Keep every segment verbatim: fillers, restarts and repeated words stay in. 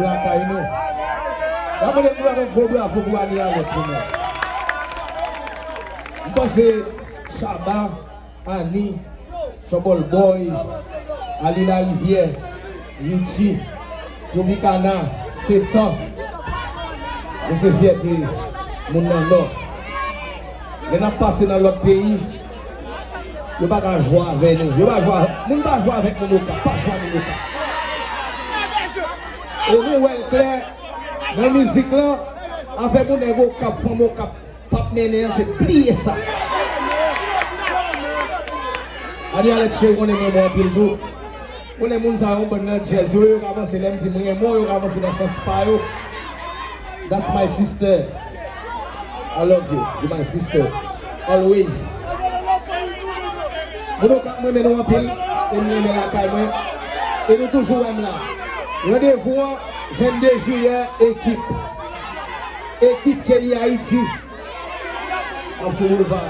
Lakay nou. N ap mande nou yon gwo bravo pou Ani Alèt pou nou. M panse Shabba, Ani, Trouble Boy, Ali Larivière, Richie, Tropicana, Setan. Nou se fyète moun nan Nò. Lè n ap pase nan lòt peyi, yo pa ka jwe avè nou. Yo pa jwe, moun pa jwe avèk moun Okap, pa jwe ak moun Okap. E nou wè l klè, nan mizik lan, afè pou nèg Okap, fanm Okap, p ap mennen an, se bliye sa. Ani Alèt cheri, konnen m renmen w anpil tou. Konnen moun sa yo, bann nan djèz yo, yo ka panse lè m di m renmen w, yo ka panse nan sans pa yo. That's my sister. I love you. You my sister. Always. Moun Okap, m renmen nou anpil. E m renmen lakay mwen. E nou toujou wè m la. Randevou an, vennde jiyè, ekip. Ekip Kenny Haiti. Ap sou boulva.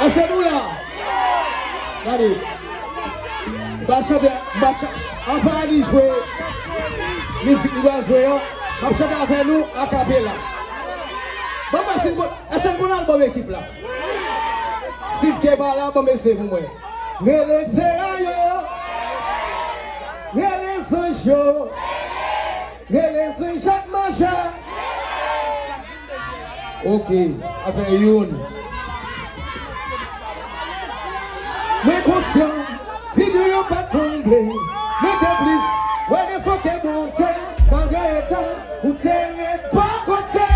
Èske nou la? Gade. M pa chante, m pa chante. Anvan Ani jwe mizik li pral jwe an, m ap chante avè nou akapela. Ban m wè si n konn, èske n konn albòm ekip la? Steve K pa la, ban m eseye pou mwen. Rele Ferayo, rele zanj yo, rele zanj Jacques Majeur. Ok, afè youn. Mwen konsyan, figi w yo pa t konble. Mwen te plis wè defo ke bonte. Malgre eta, ou te ret bò kote.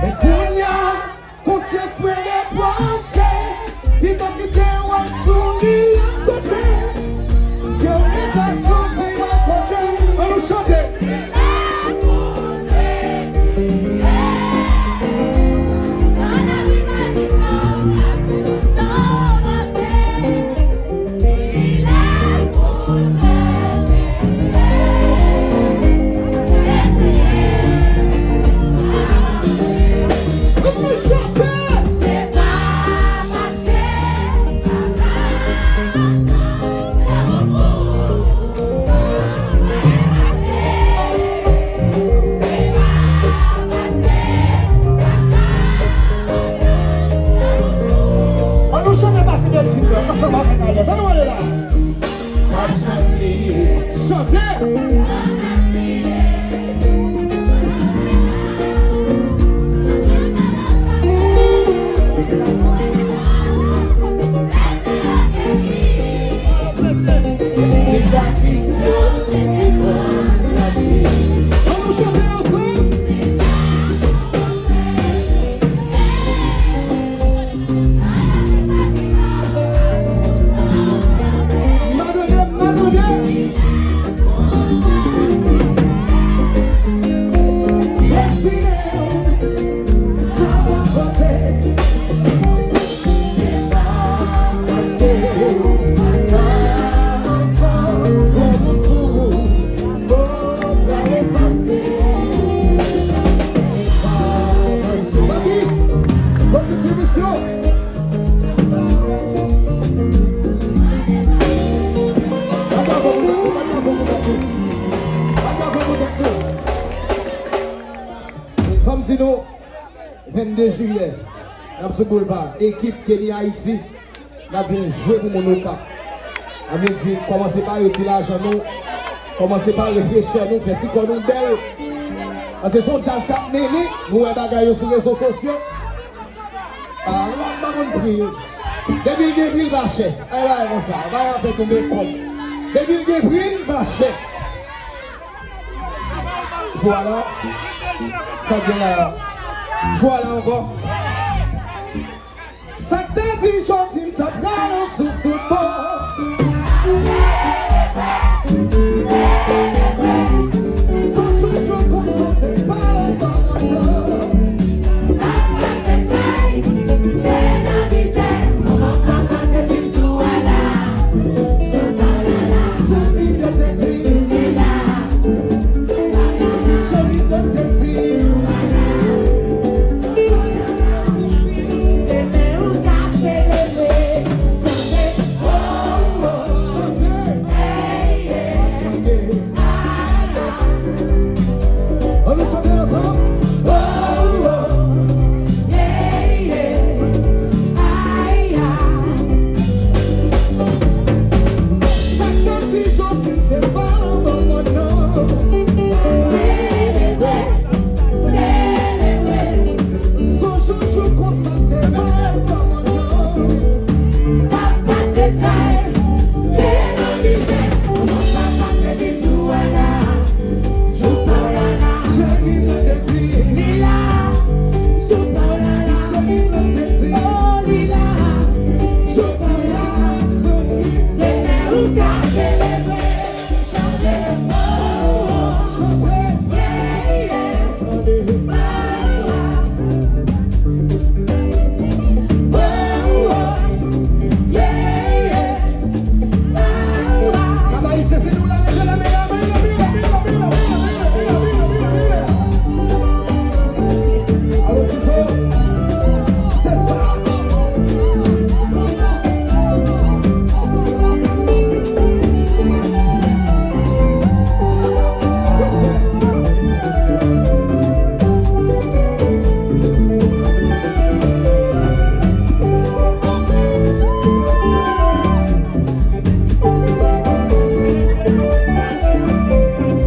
Men kounya, konsyans mwen repwoche. Piga kite w al souri lòt kote. Ke w ret ap soufri bò kote. Ann nou chante. Ann nou chante pati Beljik la, ansanm avèk Alèt. Ann nou ale la. Chante! Fò m di nou, vennde jiyè, n ap sou boulva. Ekip Kenny Haiti, n ap vin jwe pou moun Okap. Sa vle di, kòmanse pa redi lajan nou, kòmanse pa refrechi nou, fè ti kò nou bèl. Paske se yon djaz k ap mennen, nou wè bagay yo sou rezo sosyo. Ah, m pa konn priye. Depi l gen pri, l pa chè. Ay, bagay konsa. Bagay afè tonbe kòb. Depi l gen pri, l pa chè. Vwala. Sa k gen la a? Vwala ankò. Sa k te di jodi m ta pral an souf tout bon. Sa toujou konn sote pa la pa la. Selebre, selebre. Fò joujou konsa te bay pa mwen non. Papa se tay, te nan mizè. Mon papa te di tou ala, tou pa w la la. Cheri mwen te di li la, tou pa w la la. Cheri mwen te di oh li la, tou pa w la la. Demen ou ka selebre.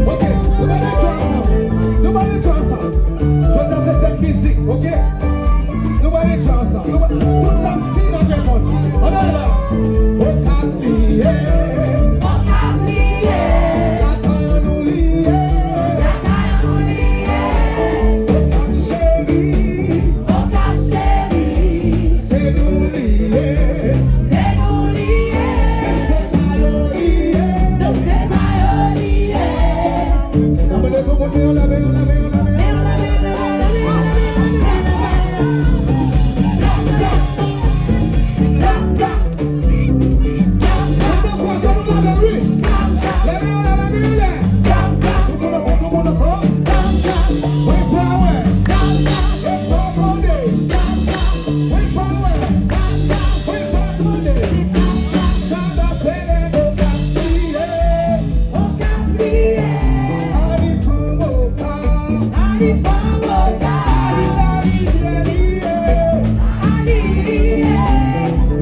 Ok, nou ba li tchwa ansanm. Nou ba li tchwa ansanm. Jodi a se fèt mizik, ok? Nou ba li tchwa ansanm. Nou ba tout sa m di nan reponn. Ann ale la. Okap li ye. Okap li ye. Lakay nou li ye. Lakay nou li ye. Okap cheri. Okap cheri. Se nou li ye. Se nou li ye. Men se pa yo li ye. Men se pa yo li ye. N ap mande tout moun, men yo leve, yo leve, yo leve, yo leve. Okap li ye. Ani fanm Okap. Ani fanm Okap. Ani larivyè li ye. Ani li ye.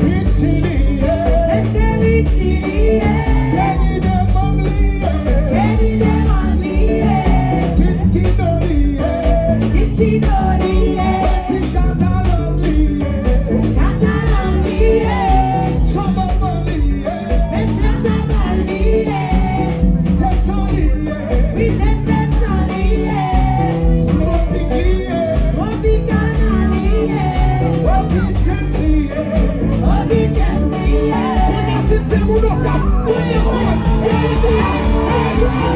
Richie li ye. Men se Richie li ye. Kenny Demang li ye. Kenny Demang li ye. Kid Kido li ye. Kid Kido li ye. Peti Katalòg li ye. Katalòg li ye. Chanbòman li ye. Mesye sa pa li ye. Septan li ye. Wi, se septan li ye. Tropik li ye. Tropikana li ye. Obi James li ye. Obi James li ye. Kounye a si se moun Okap, kounye a, kounye a, kounye a, kounye a.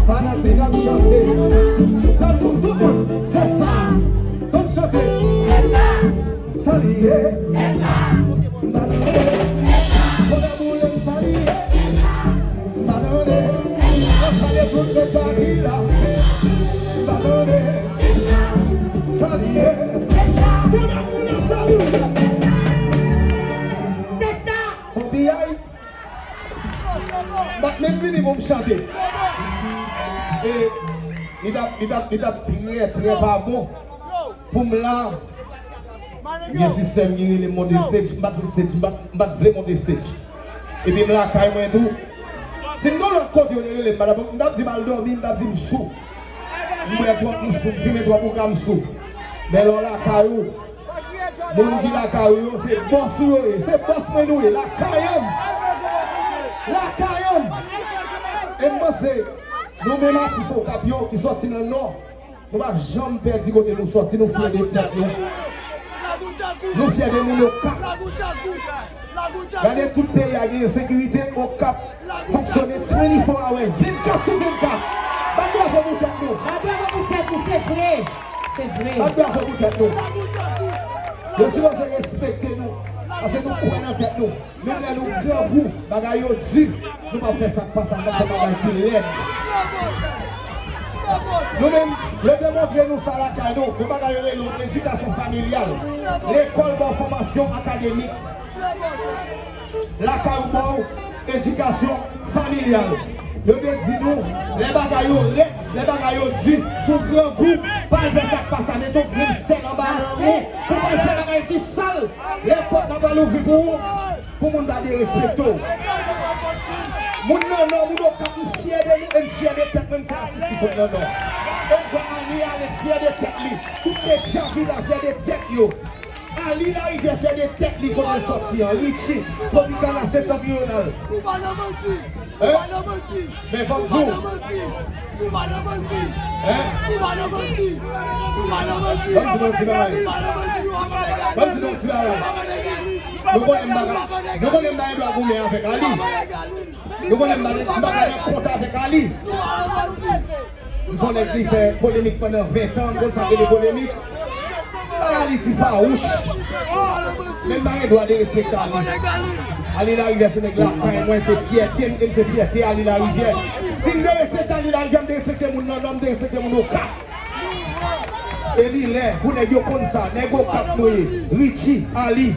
Fanatik ap chante. Tout moun, tout moun, se sa. Konn chante. Sa li ye. M pa tande. Fò nan boule m sa li ye. M pa tande. Mwen salye tout nèg sa ki la. M pa tande. Sa li ye. Fò nan boule m sa li ye. Se sa. Se piyay. M pa t menm vini pou m chante. E li t ap, li t ap, li t ap trè, trè pa bon pou m la. Gen sistèm ki rele m monte stage. M pa t sou stage, m pa t, m pa t vle monte stage. Epi m lakay mwen tou. Si m t yon lòt kote, yo te rele m, m t ap di m al dòmi, m t ap di m sou. M bwè twòp, m sou, m fimen twòp, ou ka m sou. Men lè w lakay ou, moun ki lakay ou yo, se bòs ou yo ye, se bòs mwen nou ye, lakay an m. Lakay an m. E m panse, nou menm atis Okap yo ki sòti nan Nò, nou pa janm pèdi kote nou sòti, nou fyè de tèt nou. Nou fyè de moun Okap. Gade tout peyi a gen ensekirite, Okap fonksyone twenty-four hours, vennkat sou vennkat. Bat bravo pou tèt nou. Bat bravo pou tèt nou, se vre. Se vre. Bat bravo pou tèt nou. Yo sipoze respekte nou, paske nou kwè nan tèt nou. Menm lè nou grangou, bagay yo di, nou p ap fè sa k pa sa, n ap fè bagay ki lèd. Nou menm, yo demontre nou sa lakay nou, yon bagay yo rele edikasyon familyal. Lekòl ba w fòmasyon akademik. Lakay ou ba w edikasyon familyal. Yo te di nou, lè bagay yo rèd, lè bagay yo di, si w grangou, pa al fè sa k pa sa, mete yon grenn sèl anba nan men w, pou w pa al fè bagay ki sal. Lè pòt la pral ouvri pou ou, pou moun pa derespekte w. Moun nan Nò, moun Okap, m fyè de nou e m fyè de tèt mwen, m se atis ki sot nan Nò. E m kwè Ali ale fyè de tèt li. Tout medya vil la fyè de tèt yo. Ali Larivière fyè de tèt li kote l sòti an. Richie, Tropicana, Septentrional. Hein? Men fò m di w. Hein? Ban m di nou yon ti bagay. Ban m di nou yon ti bagay. Nou konnen m pa ka, nou konnen m pa gen dwa goumen avèk Ali. Nou konnen m pa, m pa ka nan kont avèk Ali. M se yon nèg ki fè polemik pandan ven tan, m konn sa k rele polemik. Bagay li ti fawouch. Men m pa gen dwa derespekte Ali. Ali Larivière se nèg lakay mwen, se fyète m, e m se fyète Ali Larivière. Si m derespekte Ali Larivière, m derespekte moun nan Nò, m derespekte moun Okap. E li lè pou nèg yo konn sa, nèg Okap nou ye. Richie, Ali,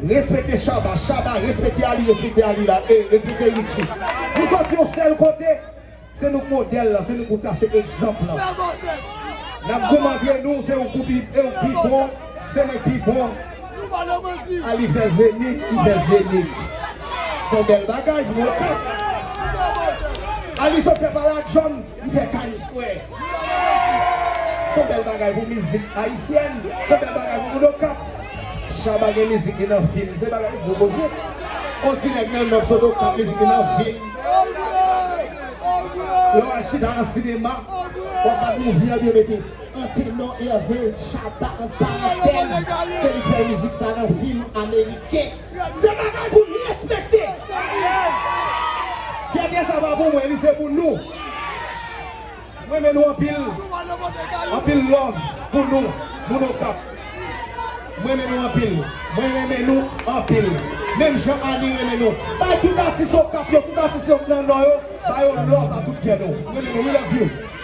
respekte Shabba, Shabba, respekte Ali, respekte Ali la, e respekte Richie. Nou sòti yon sèl kote. Se nou k modèl lan, se nou k pou trase egzanp lan. N ap goumen antre nou, se ou k pi, e ou k pi bon, se mwen k pi bon. Ali fè Zenith, m fè Zenith. Se yon bèl bagay pou nou Okap. Ali sot fè Paladyòm, m fè Times Square. Se yon bèl bagay pou mizik ayisyèn, se yon bèl bagay pou moun Okap. Shabba gen mizik li nan fim, se bagay gwo koze. On ti nèg nan Nò sot Okap, mizik li nan fim. Lè w al chita nan sinema, w ap gad movie an, yo mete Antenor Hervé, Shabba, ant parantèz, se li k fè mizik sa nan fim ameriken. Se bagay pou n respekte. Fyète sa pa pou mwen, li se pou nou. Mwen renmen nou anpil. Anpil love pou nou, moun Okap. Mwen renmen nou anpil. Mwen renmen nou anpil. Menm jan Ali renmen nou. Bay tout atis Okap yo, tout atis yo k nan Nò yo, bay yon love a tout kè nou. Mwen renmen nou. We love you.